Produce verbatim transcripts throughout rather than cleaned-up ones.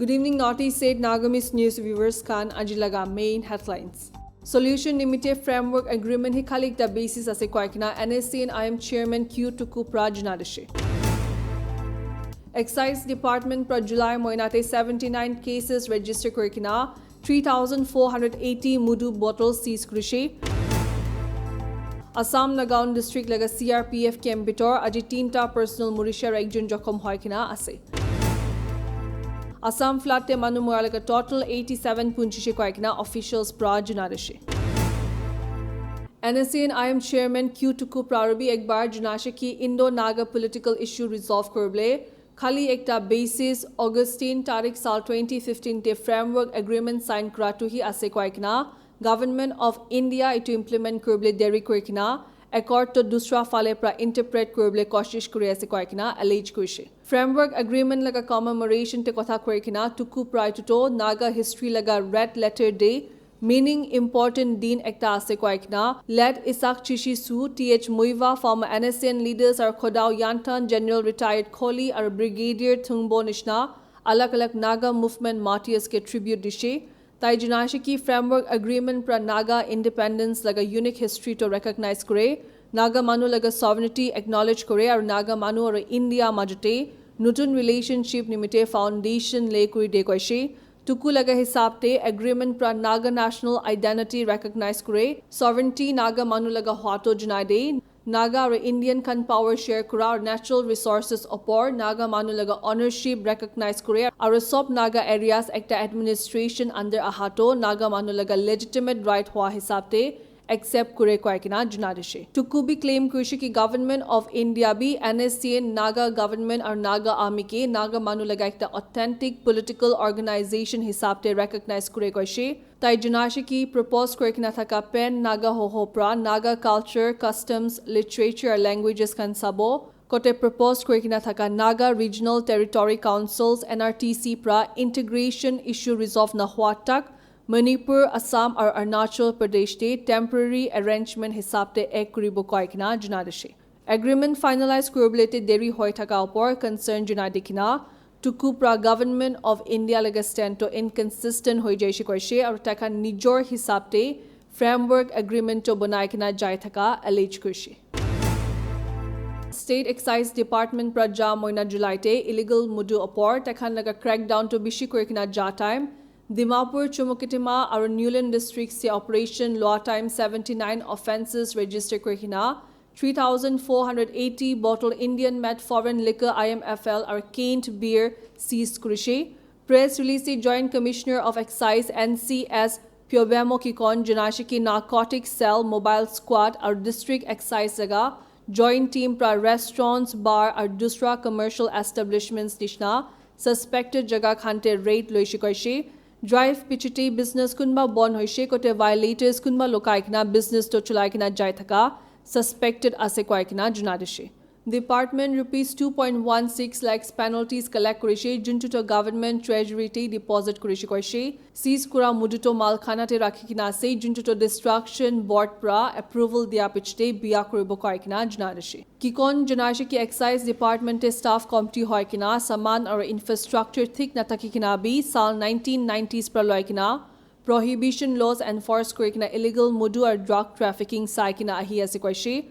Good evening, Northeast State Nagamese News viewers khan. Aji laga main headlines. Solution nimite framework agreement hi khali ekta basis ase koi kena N S C N I M chairman Q Tuku pra jana dishe. Excise Department pra July moina te seventy nine cases register kuri kena three thousand four hundred eighty mudu bottle seize kurishe. Assam Nagaon district laga C R P F camp bitor aji tinta personnel murishe aru ekjon jokhom hoi kena ase. Assam flood te manu mura laga total eighty seven punjishe koi kena officials pra jana dishe. N S C N I M chairman Q Tuku pra aru bi ek bar jana dishe ki Indo-Naga political issue resolve kuribole khali ekta basis Augustine tarik sal twenty fifteen te framework agreement sign kura tu hi ase koi kena Government of India etu implement kuribole deri kuri kena accord to dusra phale pra interpret kuribole koshish kuri ase koi kena allege kurishe. Framework agreement laga commemoration te kotha kuri kena Tuku pra etu to Naga history laga red letter day, meaning important din ekta ase koi kena late Isak Chishi Su, T H Muivah, former N S C N leaders aru Khodao Yanthan General retired Kholi aru Brigadier Thungbo nishna alag alag Naga movement martyrs ke tribute dishe. Tai jana dishe ki framework agreement pra Naga independence laga unique history to recognize kure, Naga manu laga sovereignty acknowledge kure aru Naga manu aru India majote nutun relationship nimite foundation lay kuri de koishe. Tuku laga hisab te agreement pra Naga national identity recognize kure, sovereignty Naga manu laga hua to janai de, Naga aru Indian khan power share kura aru natural resources opor Naga manu laga ownership recognize kure aru sob Naga areas ekta administration under aha to Naga manu laga legitimate right hua hisab te accept kure koi kena jana dishe. Tuku bi claim kurishe ki Government of India bi N S C N Naga government aru Naga army ke Naga manu laga ekta authentic political organization hisab te recognize kure koishe. Tai jana dishe ki propose kuri kena thaka Pan Naga Hoho pra Naga culture, customs, literature, languages khan sabo. Kote propose kuri kena thaka Naga Regional Territory Councils, N R T C pra integration issue resolve nahua tak Manipur, Assam aru Arunachal Pradesh te temporary arrangement hisab te ek kuribo koi kena jana dishe. Agreement finalize kuribole te deri hoi thaka opor concern jana di kena Tuku pra Government of India laga stand to inconsistent hoi jaishe koishe aru takhan nijor hisab te framework agreement to banai kena jai thaka allege kurishe. State Excise Department pra ja moina July te illegal mudu opor takhan laga crackdown to bishi kuri kena ja time Dimapur, Chumukedima aru Niuland district se operation lua time seventy nine offences register kuri kena three thousand four hundred eighty bottle Indian made foreign liquor I M F L aru Kent beer seize kurishe. Press release te Joint Commissioner of Excise N C S Pyobemo Kikon jana dishe ki narcotic cell mobile squad aru district excise laga joint team pra restaurants, bar aru dusra commercial establishments nishna suspected jaga khan te raid loishe koishe. Drive pichete business kunba bon hoishe kote violators kunba lokai kena business to cholai kena jai thaka suspected ase koi kena jana dishe. Department rupees two point one six lakhs penalties collect kurishe, juntu to government treasury te deposit kurishe koishe. Seize kura mudu to malkhana te rakhi kena ase, juntu to destruction board pra approval dia pichete biya kuribo koi kena jana dishe. Kikon jana dishe ki Excise Department te staff committee hoi kena saman aru infrastructure thik nathaki kena bi sal nineteen nineties pra loi kena prohibition laws enforce kuri kena illegal mudu aru drug trafficking sai kena ahi ase koishe.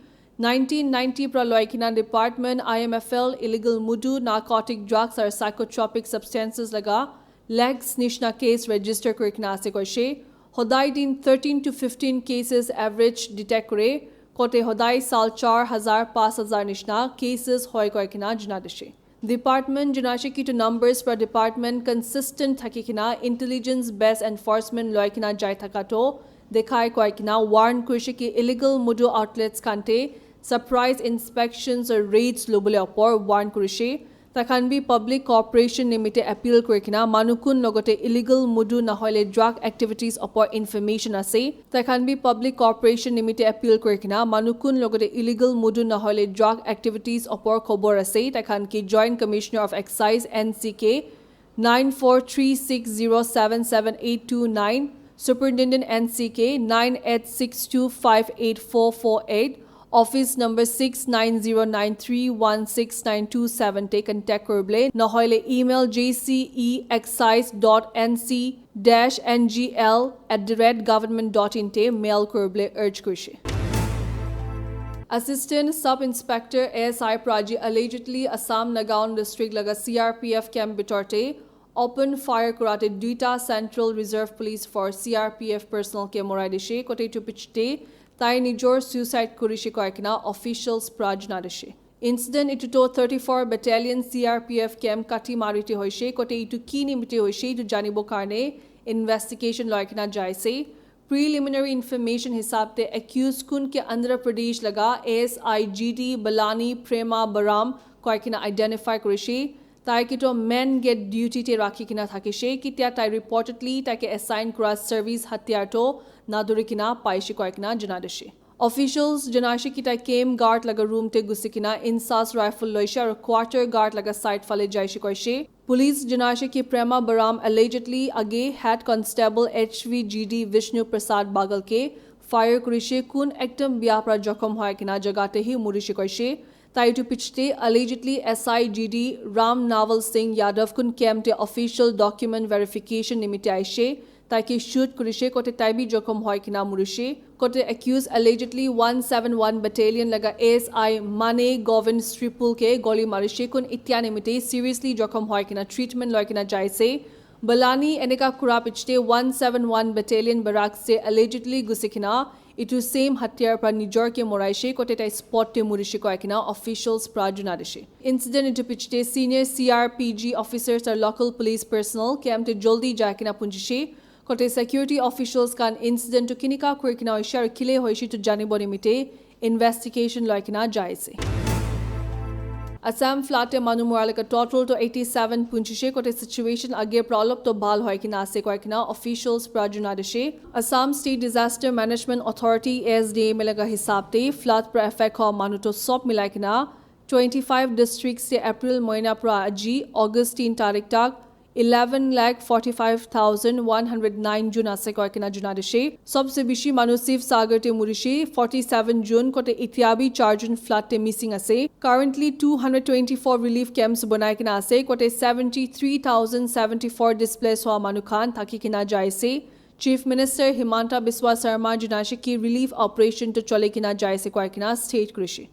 Nineteen ninety pra loi kena department I M F L illegal mudu, narcotic drugs aru psychotropic substances laga lakhs nishna case register kuri kena ase koishe. Hodai din thirteen to fifteen cases average detect kure, kote hodai sal char hazar, pas hazar nishna cases hoi koi kena jana dishe. Department jana dishe ki to numbers pra department consistent thaki kena intelligence based enforcement loi kena jai thaka to dekhai koi kena warn kurishe ki illegal mudu outlets khan te surprise inspections or raids lobole opor warn kurishe. Takhan bi public cooperation nimite appeal kuri kena manu kun logote illegal mudu nahoile drug activities opor information ase. Takhan bi public cooperation nimite appeal kuri kena manu kun logote illegal mudu nahoile drug activities opor khobor ase. Takhan ki Joint Commissioner of Excise N C K nine four three six zero seven seven eight two nine, Superintendent N C K nine eight six two five eight four four eight, Office number six nine zero nine three one six nine two seven te contact kuribole, nahoile email J C E excise dot N C dash N G L at the rate government dot in te mail kuribole urge kurishe. Assistant Sub Inspector A S I Praji allegedly Assam Nagaon district laga C R P F camp bitor te open fire kurate duita Central Reserve Police Force, C R P F, personnel ke morai dishe, kote etu pichete tai nijor suicide kurishe koi kena officials pra jana dishe. Incident etu to thirty-four Battalion C R P F camp kati marite hoishe, kote etu ki nimite hoishe etu janibo karne investigation loi kena jai ase. Preliminary information hisab te accused kun ke Andhra Pradesh laga A S I G D Balani Prema Baram koi kena identify kurishe. Tai ke to main gate duty te rakhi kena thakishe, kitia tai reportedly tai ke assign kura service hatiyar to naduri kena paishe koi kena jana dishe. Officials janaishe ki tai camp guard laga room te gusi kena insas rifle loishe aru quarter guard laga side phale jaishe koishe. Police janaishe ki Prema Baram allegedly age head constable H V G D Vishnu Prasad Bagal ke fire kurishe, kun ekdam bia pra jokhom hoi kena jaga te hi murishe koishe. Tai etu pichete allegedly S I G D Ram Nawal Singh Yadav kun camp te official document verification nimite aishe. Tai ke shoot kurishe, kote tai bi jokhom hoi kena murishe. Kote accused allegedly one seven one Battalion laga A S I Mane Govind Sripul ke goli marishe, kun itia nimite seriously jokhom hoi kena treatment loi kena jaise. Balani eneka kura pichete one seven one Battalion barracks te allegedly gusi kena etu same hatiyar pra nijor ke moraishe, kote tai spot te murishe koi kena officials pra jana dishe. Incident etu pichete senior C R P G officers aru local police personnel camp te joldi jai kena punjishe. Kote security officials khan incident to kinika kuri kena hoishe aru kile hoishe to janibo nimite investigation loi kena jai ase. Assam flood te manu mora laga total to eighty-seven punjishe, kote situation age pra olop to bhal hoi kena ase koi kena officials pra jana dishe. Assam State Disaster Management Authority, A S D M A, laga hisab te flood pra affect hua manu to sob milai kena twenty-five districts te April moina pra aji August tin tarik tak eleven lakh forty-five thousand one hundred nine jun ase koi kena jana dishe. Sobse bishi manu Sivsagar te murishe, forty-seven jun, kote itia bi char jun flood te missing ase. Currently two hundred twenty-four relief camps banai kena ase, kote seventy-three thousand seventy-four displaced hua manu khan thaki kena jai ase. Chief Minister Himanta Biswa Sarma janaishe ki relief operation to chole kena jai ase koi kena state kurishe.